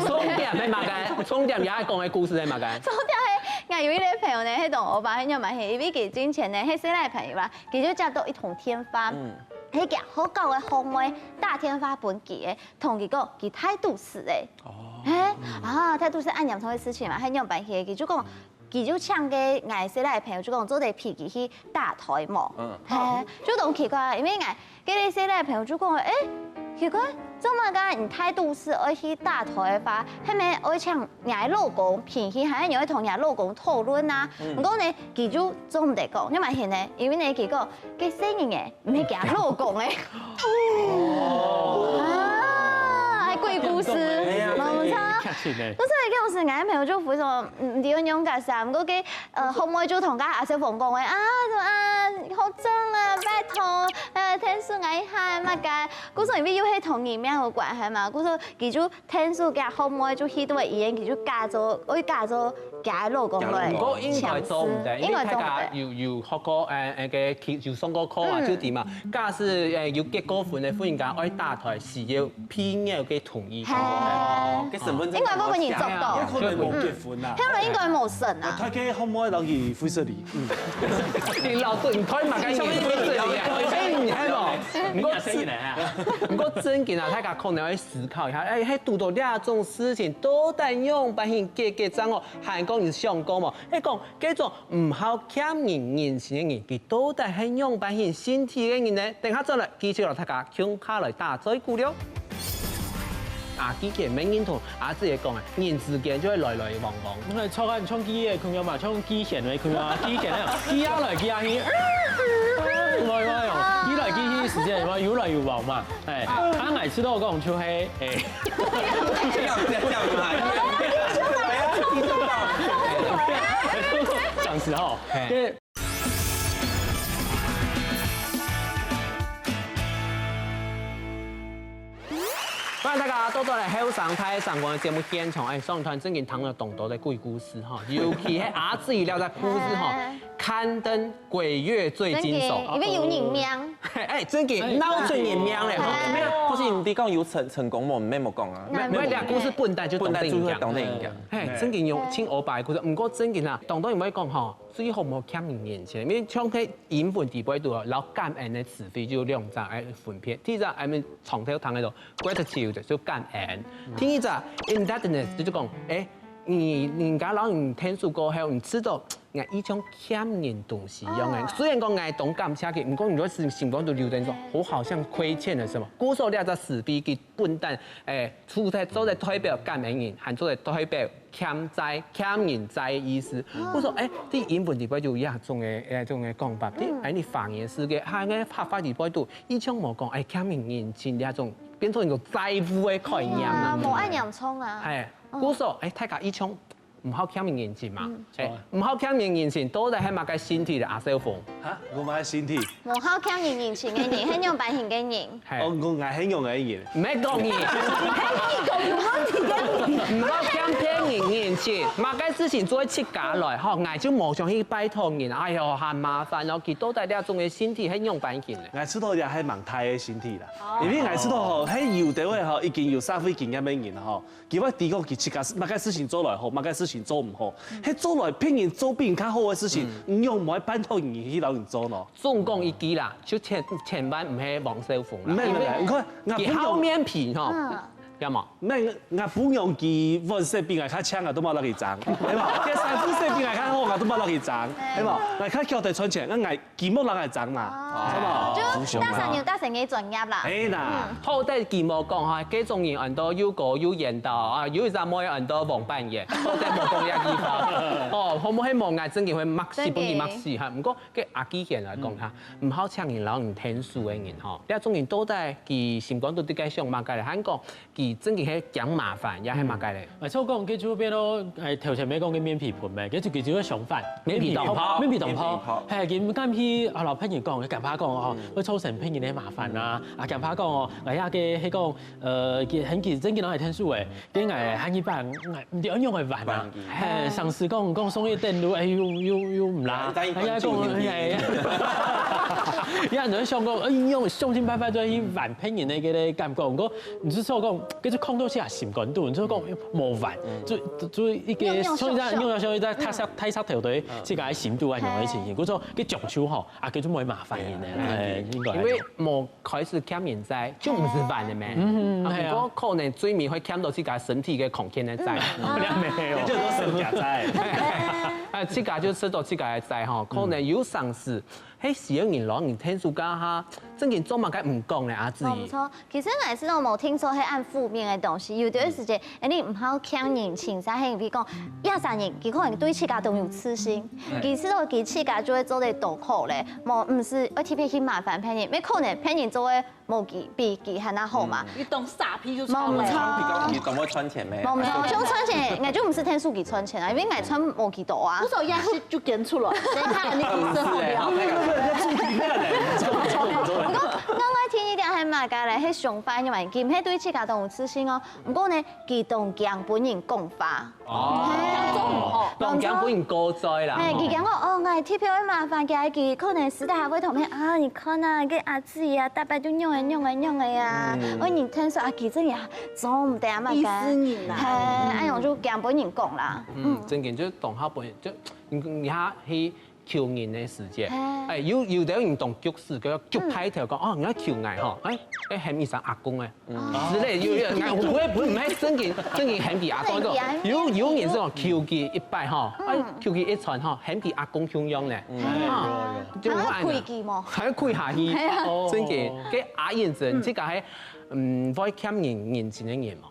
重點係麼个？重點也愛講个故事係麼个？重點係，𠊎有一個朋友呢，係當歐巴，係仰般係，因為佢進前呢，係細賴朋友啦，佢就接到一通電話。 係佢學校个學妹打電話分佢个，同佢講佢大肚屎誒。哦。嘿，啊，大肚屎恁嚴重个事情嘛，係仰般去？佢就講，佢就請个𠊎細賴个朋友就講做得陪佢去打胎無？嗯。嘿，就當奇怪，因為𠊎該个細賴个朋友就講，誒，奇怪，做麼个你大肚屎愛去打胎个話，係毋係愛請 若老公平時還愛同若老公討論啊。毋過呢，佢就做毋得講，仰般形呢？因為呢，佢講該細人仔毋係佢老公誒。啊，還鬼故事，無錯。不是，該時𠊎朋友就非常，嗯，毋知愛仰結煞，毋過該，呃，學妹就同該阿小鳳講誒，啊，啊，好重啊，拜託，呃，天數𠊎一下，麼个，故所因為又係同人命有關係嘛，故所佢就 天數佢學妹就去到醫院，佢就假做，愛假做佢个老公來。毋過應該做毋得，因為大家有有學過，誒誒，个有上過課啊，就知嘛。假使誒有結過婚个婦人家愛打胎，需要配偶个同意。係。哦，个身份證應該會分人捉到。有可能無結婚啊。後來應該無生啊。大家學妹摎佢會失禮。嗯。你老師，你推嘛，該你會失禮啊？哎，你還無？毋過，毋過正經啊，大家可能愛 思考一下，哎，係堵到這種事情，到底仰般形解決正好？還講你想過無？係講，該種毋好欠人人情个人，佢到底係仰般形性體个人呢？等下轉來，繼續摎大家共下來打嘴鼓了。啊，既然無人同阿姊仔講啊，人之間就會來來往往。毋係，坐啊，像機个共樣嘛，像機弦个共樣啊，機弦啊，機啊來機啊去，來來哦，機來機去，時間有來有往嘛。 哎，啊，𠊎知道講就係，哎，這樣，這樣，這樣嘛，對啊，對啊，這樣嘛。這樣子吼，嘿。對。歡迎大家倒轉來後生大聲公个節目現場，哎，上段正經聽了當多个鬼故事吼，尤其係阿姊這个故事吼，哎。 刊登鬼月最驚手。正經，因為有人命。哎，正經，哎，鬧出人命咧，吼。哎。沒有，可是你毋知講有成，成功無？毋免莫講啊。那毋係，兩故事本來就當得人驚。本來就會當得人驚。嘿，正經有盡烏白个故事，毋過正經啊，當多人會講吼，最好莫欠人人情，因為像該英文底背肚哦，摎感恩个詞彙就有兩隻愛分別。第一隻，俺們常常聽个就 gratitude 就感恩。第二隻 indebtedness 就講，哎，你你人家摎你天數過後，你知道 𠊎一種欠人東西一樣个。哦。雖然講𠊎當感謝佢，毋過你就心心中都留等說，我好像虧欠了什麼。故所這隻詞彙佢本來，誒，除忒做得代表感恩人，還做得代表欠債、欠人債个意思。哦。故所，誒，在英文裡背就有這種个，誒，這種个講法。嗯。誒，你華語世界，還有客話裡背都一種無講，誒，欠人人情這種，變成一個債務个概念啊。嗯，無恁嚴重啊。嘿，嗯。故所，誒，大家一種毋好欠人人情嘛。欸，毋好欠人人情，到底係麼个性體咧？阿少峰。哈，𠊎麼个性體？無好欠人人情个人，係仰般形个人？係。哦，𠊎，𠊎係仰个人？毋係講你，係你講有問題个人。毋好欠別人人情，麼个事情做自家來，吼，𠊎就無想去拜託人，哎喲，還麻煩哦，佢到底這種个性體係仰般形咧？𠊎知道這係蠻大个性體啦，因為𠊎知道吼，係有兜个吼，已經有社會經驗个人吼， 佢會知講佢自家麼个事情做來好，麼个事情做毋好，係做來別人做比人較好个事情，你仰毋愛拜託人去摎人做呢？總講一句啦，就千，千萬毋係王少峰啦。毋係，毋係，毋係，你看，𠊎佢好面皮吼，有無？毋係，𠊎餔娘佢碗洗比𠊎較淨，𠊎都無摎佢爭，係無？佢衫褲洗比𠊎較好，𠊎都無摎佢爭，係無？𠊎較曉得賺錢，𠊎，𠊎佢莫摎𠊎爭嘛，係無？就大神有大神个專業啦。係啦。 好得佢無講哈，該種人安到又高又緣投啊，有一隻妹安到王半圓，好得無講這句話。哦，好無係無𠊎正經會罵死，分佢罵死哈。毋過該阿基賢來講哈，毋好請人摎人𢯭手个人吼，這種人到底佢心肝肚底該想麼个咧？還講佢正經係驚麻煩，也係麼个咧？ 哎，所以講，該就變到，哎，頭前無講个面皮薄咩，該就佢就會相反，面皮當薄。面皮當薄，係，佢毋敢去啊，摎別人講，佢驚怕講哦，會造成別人个麻煩啊，啊，驚怕講哦，哎呀，該，該講，呃，佢很緊，正經摎𠊎𢯭手誒，該𠊎下一擺，𠊎毋知愛仰般辦啊，係，上司講，講送去等路，哎，又，又，又毋啦，哎呀，講，哎呀，有人想講，哎，用想盡辦法就去挽別人个該個感覺，毋過，毋係說講， 該就囥到自家心肝肚，你就講無完，就，就一個用，用，像一隻，用，用，像一隻大石，大石頭對自家个心肚啊，樣个情形。故所，該將就吼，啊，該就無會麻煩人呢，哎，應該。因為無開始欠人債，就毋係還个咩？嗯，啊，係啊。不過可能最尾會欠到自家身體个康健个債，嗯。無有。就係身家債。啊，自家就食到自家个債吼，可能有上司，係需要人摎人𢯭手該下，正經做麼个毋講呢，阿志。無錯， 其實𠊎係都無聽說係恁負面个東西，有兜時節，哎，你毋好欠人情債，係因為講，這儕人，佢可能對自家當有自信，其實哦，佢自家就會做得當好咧，無，毋使愛特別去麻煩別人，也可能別人做个無佢，比佢還較好嘛。你當傻逼就無錯。你當會賺錢咩？無錯，就賺錢，𠊎就毋使𢯭手佢賺錢啊，因為𠊎賺無幾多啊。不是，也是就捐出來，誰怕你受不了？不是，不是，不是，要注意那個。毋過，另外第二點還嘛，該來，係相反个嘛，佢毋係對自家當有自信哦。毋過呢，佢當驚分人講話。哦，講做毋好，當驚分人過嘴啦。嘿，佢講講，哦，𠊎特別會麻煩佢，佢可能私底下會同你啊，你看啊，該阿姊啊，逐擺都仰仔仰仔仰仔啊，嗯。我人聽說啊，佢真个做毋得啊嘛，意思人啊。嘿，哎喲，就驚分人講啦。嗯，正經就當好分人，就你你下去 求人个時節，哎，有有兜人當局勢，佢局派頭講，哦，你愛求𠊎吼，哎，哎，喊一聲阿公哎，之類，有有，𠊎毋會毋會正經正經喊佢阿公，有有人係講求佢一擺吼，哎，求佢一轉吼，喊佢阿公共樣呢，啊，就還要虧佢無？還要虧下去，正經，該阿燕子，你自家還嗯會欠人人情个人無？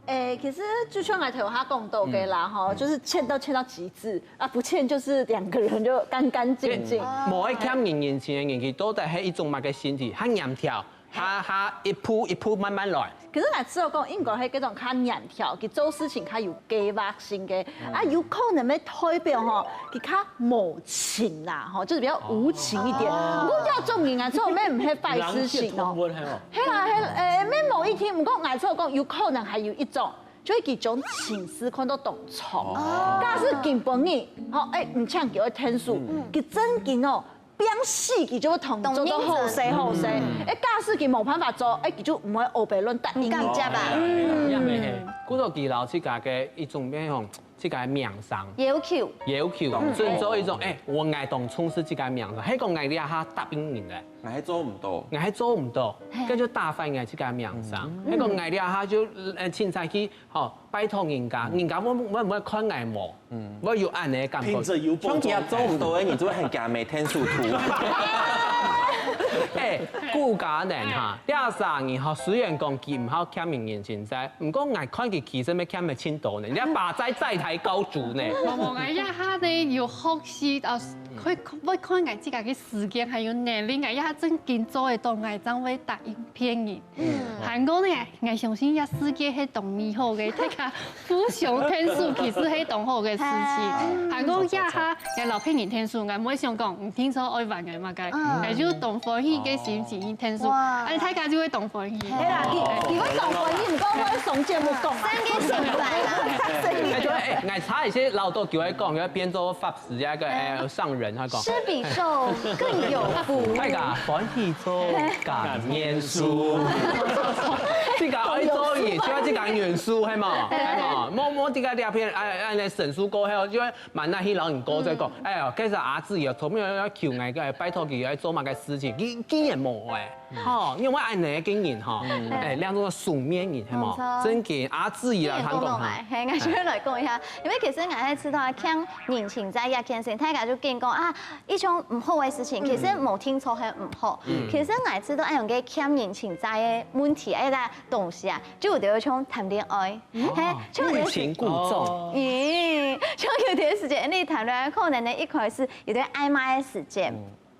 誒，其實就像𠊎頭下講到个啦，吼，就是欠到欠到極致，啊，不欠就是兩個人就乾乾淨淨。無愛欠人人情个人，佢到底係一種麼个心態？較黏條，較較一步一步慢慢來。可是𠊎知道講，應該係該種較黏條，佢做事情較有計劃性个，啊，有可能會代表吼，佢較無 情啦，吼，就是比較無情一點。毋過這種人啊，做咩毋係壞事情哦。係啦，係，誒，咩無一定，毋過𠊎做講有可能還有一種，就係佢將情緒看到當重。假使今晡日，吼，誒，毋請佢愛𢯭手，佢正經哦，拚死佢就會同你做到好勢好勢。誒，假使佢無辦法做，誒，佢就毋會烏白亂答應你。毋敢接啊。嗯，也毋係，故所佢摎自家个一種咩吼， 自家个名聲。要求。要求，嗯。準做一種，誒，𠊎愛當重視自家个名聲。係講𠊎這下答應人咧，𠊎係做毋到。𠊎係做毋到，嘿。該就打壞𠊎自家个名聲。係講𠊎這下就，呃，凊彩去，吼，拜託人家，人家會會毋會看𠊎無？會有恁樣个感覺。憑著有寶藏在。像佢做毋到个人，就會喊佢阿姆𢯭手。誒，顧家人哈，這儕人吼，雖然講佢毋好欠人人情債， 毋過𠊎看佢其實乜欠个盡多呢，人家把債債台高築呢。無無，𠊎這下呢有學習啊，會會看𠊎自家个時間還有能力，𠊎也正經做得到，𠊎正會答應別人。還過呢，𠊎相信這世界係當美好个，大家互相𢯭手其實係當好个事情。還過這下𠊎摎別人𢯭手，𠊎毋會想講，你𢯭手愛還𠊎麼个，𠊎就當歡喜个心情去𢯭手。哎，大家就會當歡喜。係啦，佢佢會當歡喜，毋過會上節目講。三个想法啦。哎，對，哎，𠊎插一下，老豆就會講，要變做法 是這个，哎，商人，他講。施比受更有福。大家歡喜做感恩書。自家愛做，也就要自家願書，係無？係無？莫莫自家這片，哎，哎，那審書過後，就會慢慢去老人哥再講，哎呀，其實阿志也從沒有要求𠊎个，拜託佢要做麼个事情，佢佢也無哎。 吼，因為恁樣个人吼，哎，兩種雙面人，係無？無錯。正經，阿志啊，你講講啊。係，𠊎就來講一下，因為其實𠊎係知道啊，欠人情債這件事情，大家就緊講啊，一種毋好个事情，其實無定著係毋好。其實𠊎知道，哎，用个欠人情債个問題，哎，个東西啊，就有點像談戀愛，嘿，就有點，欲擒故縱。咦，就有點時間，你談戀愛可能呢一開始有點曖昧个時間。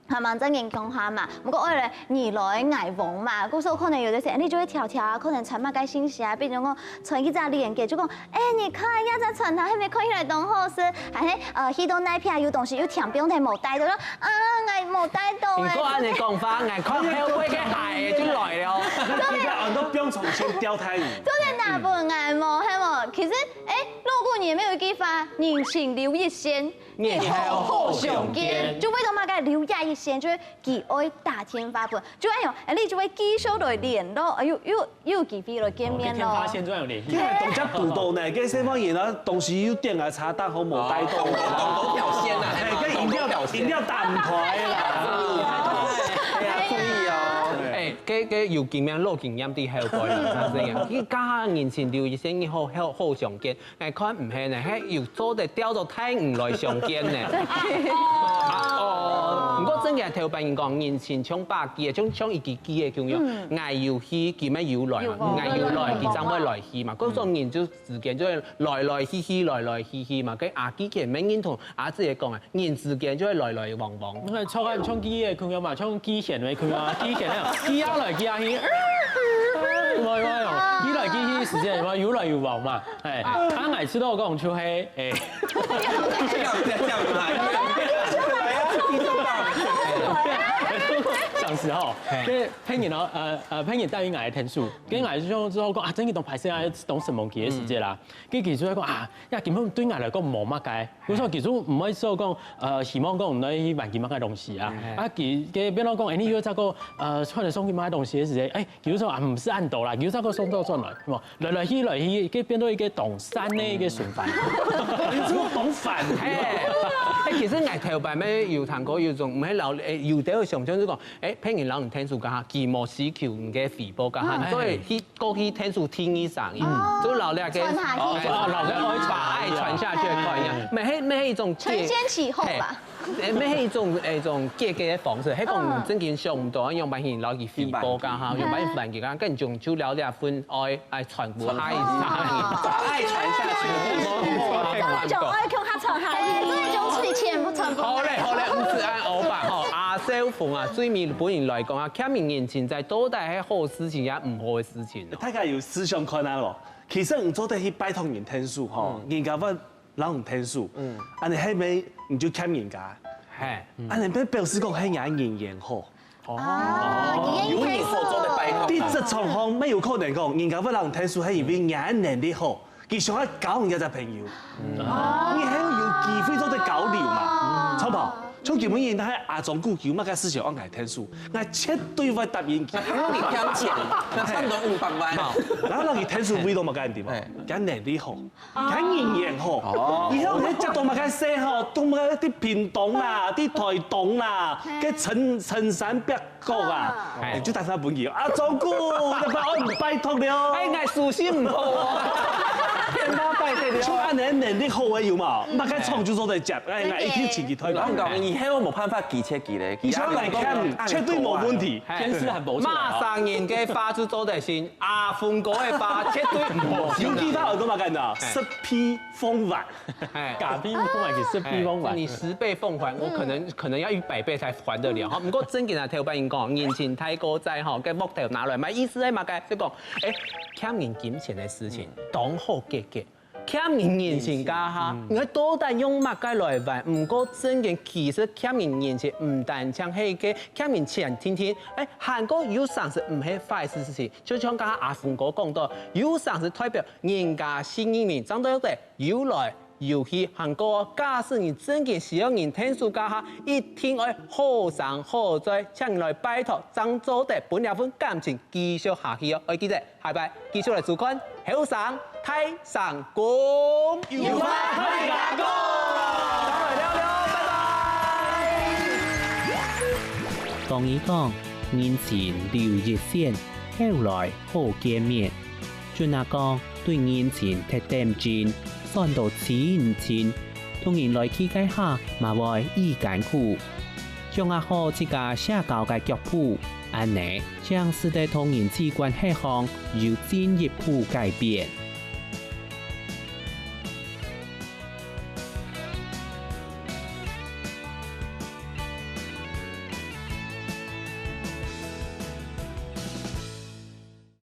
還吂正經共下嘛，毋過愛來你來𠊎往嘛，故所可能有兜時，你就會挑挑啊，可能傳麼个信息啊，比如講傳一隻連結，就講，哎，你看這隻傳單，係毋係看起來當好食，還係呃，去到哪片有東西又添放忒無帶到，啊，𠊎無帶到欸。你講恁樣講法，𠊎看後背个鞋就來了。你看恁多放重新掉太遠。做得拿分𠊎無，係無？其實，哎，老古人也有一句話，人情留一線， 日後好相見。就為著麼个留這一線，就係佢愛打電話分，就恁樣，你就會繼續來聯絡，哎，又又又有機會來見面咯。哦，變電話線就有聯繫。你還當加堵到呢，跟西方人啊，東西又點啊，茶單好無帶到。哦，懂懂懂懂表現啊，哎，跟飲料，懂懂表現。飲料打毋開啦。哎呀，注意哦。哎，該該有經驗，老經驗的還有關係，他這樣，你剛剛人情留一線，日後好好相見。 𠊎看毋係呢，係有做得調到大魚來相見呢。啊，哦，毋過真个頭擺人講，人情像把鋸，像像一支鋸个共樣。𠊎有去，佢乜有來嘛；𠊎有來，佢正會來去嘛。故所人就之間就會來來去去，來來去去嘛。該阿基佢乜認同阿姊講啊，人之間就會來來往往。𠊎像像鋸个共樣嘛，像鋸線个共樣，鋸線啊，鋸下來鋸下去，有無有無？鋸來鋸去，時間有無？有來有往嘛。 哎，啊，𠊎知道講就係，哎，這樣這樣這樣來，上次吼，嘿。這騙人哦，呃呃，騙人答應𠊎个天數，跟𠊎就之後講啊，真个當歹勢啊，當承蒙佢个時節啦。跟佢就講啊，呀，根本對𠊎來講無麼个，我說佢就毋會說講，呃，希望講你還佢麼个東西啊，啊，佢佢變到講，哎，你又再過，呃，換了送佢麼个東西个時節，哎， 比如說啊，毋使恁多啦，比如說个送到轉來，係無？來來去來去，佢變到一個當散个一個循環。你這麼當散？哎，哎，其實𠊎頭擺乜有聽過有種，毋係老，哎，有兜想像就講，哎，騙人摎你天數幹哈，佢無需求你个回報幹哈，哎。所以去過去天數第二聲音，就老了个，傳下去。哦，老了愛傳，愛傳下去个概念，乜係乜係一種成仙起後吧。 誒，乜係一種誒一種結个方式，係講正經想毋到，樣般去摎佢回報，講哈，樣般去還佢，講，跟種就了了分愛愛傳播下一代，把愛傳下去。這種愛共下傳下去，這種錢不傳不。好嘞好嘞，毋使恁歐巴吼，阿少峰啊，對你本人來講啊，欠人情債到底係好事情也毋好个事情哦。大家有思想看啊咯，其實你做得去拜託人天數吼，人家會 摎你天數，嗯，恁樣係毋係你就欠人家？嘿，恁樣表示講係人緣好。哦，有你好做得拜託。在職場上，乜有可能講，人家會摎你天數，係因為人能力好，佢想愛交你這隻朋友，你還有機會做得交流嘛，著無？像今晡日，阿忠哥有麼个事情愛𠊎天數，𠊎絕對會答應佢。你欠錢，那差不多五百萬。然後摎佢天數為到麼个地方？佢能力好。 佢人緣好，以後你接到麼个事吼，到麼个在屏東啦，在台東啦，該深深山北角啊，你就打電話分佢，阿忠哥，你愛拜託了。哎，𠊎書信毋好哦。變化快得了。像恁樣能力好个有無？麼个廠就做得接，哎，𠊎一定請佢代表。我講，以後無辦法拒絕佢咧，佢像來看，絕對無問題。天時還無出來哦。麼儕人个話就做得成，阿峰哥个話絕對毋好。有句話有講麼个呢？十倍奉還。哎，假幣奉還是十倍奉還？哎，你十倍奉還，我可能可能要一百倍才還得了哈。毋過正經啊，頭擺人講，人情大過債哈，該木頭拿來賣，意思係麼个？就講，哎，欠人金錢个事情，當好解決。 欠人人情該下，你到底用麼个來還？毋過正經，其實欠人人情毋單淨係个欠人錢定定，哎，還過有成時毋係壞事情。就像剛剛阿峰哥講到，有成時代表人家信任你，正對得有來有去，還過假使你正經需要人𢯭手該下，一定愛好聲好嘴，請人來拜託，正做得分這份感情繼續下去哦。愛記得，下擺繼續來收看後生大聲公。有話大家講。上來尞尞，拜拜。講一講，人情留一線，後來好見面。準啊講，對人情忒恬靜，算到親情，同人來去該下，嘛會異艱苦。掌握好自家社交个腳步，恁呢，正使得同人際關係項有進一步改變。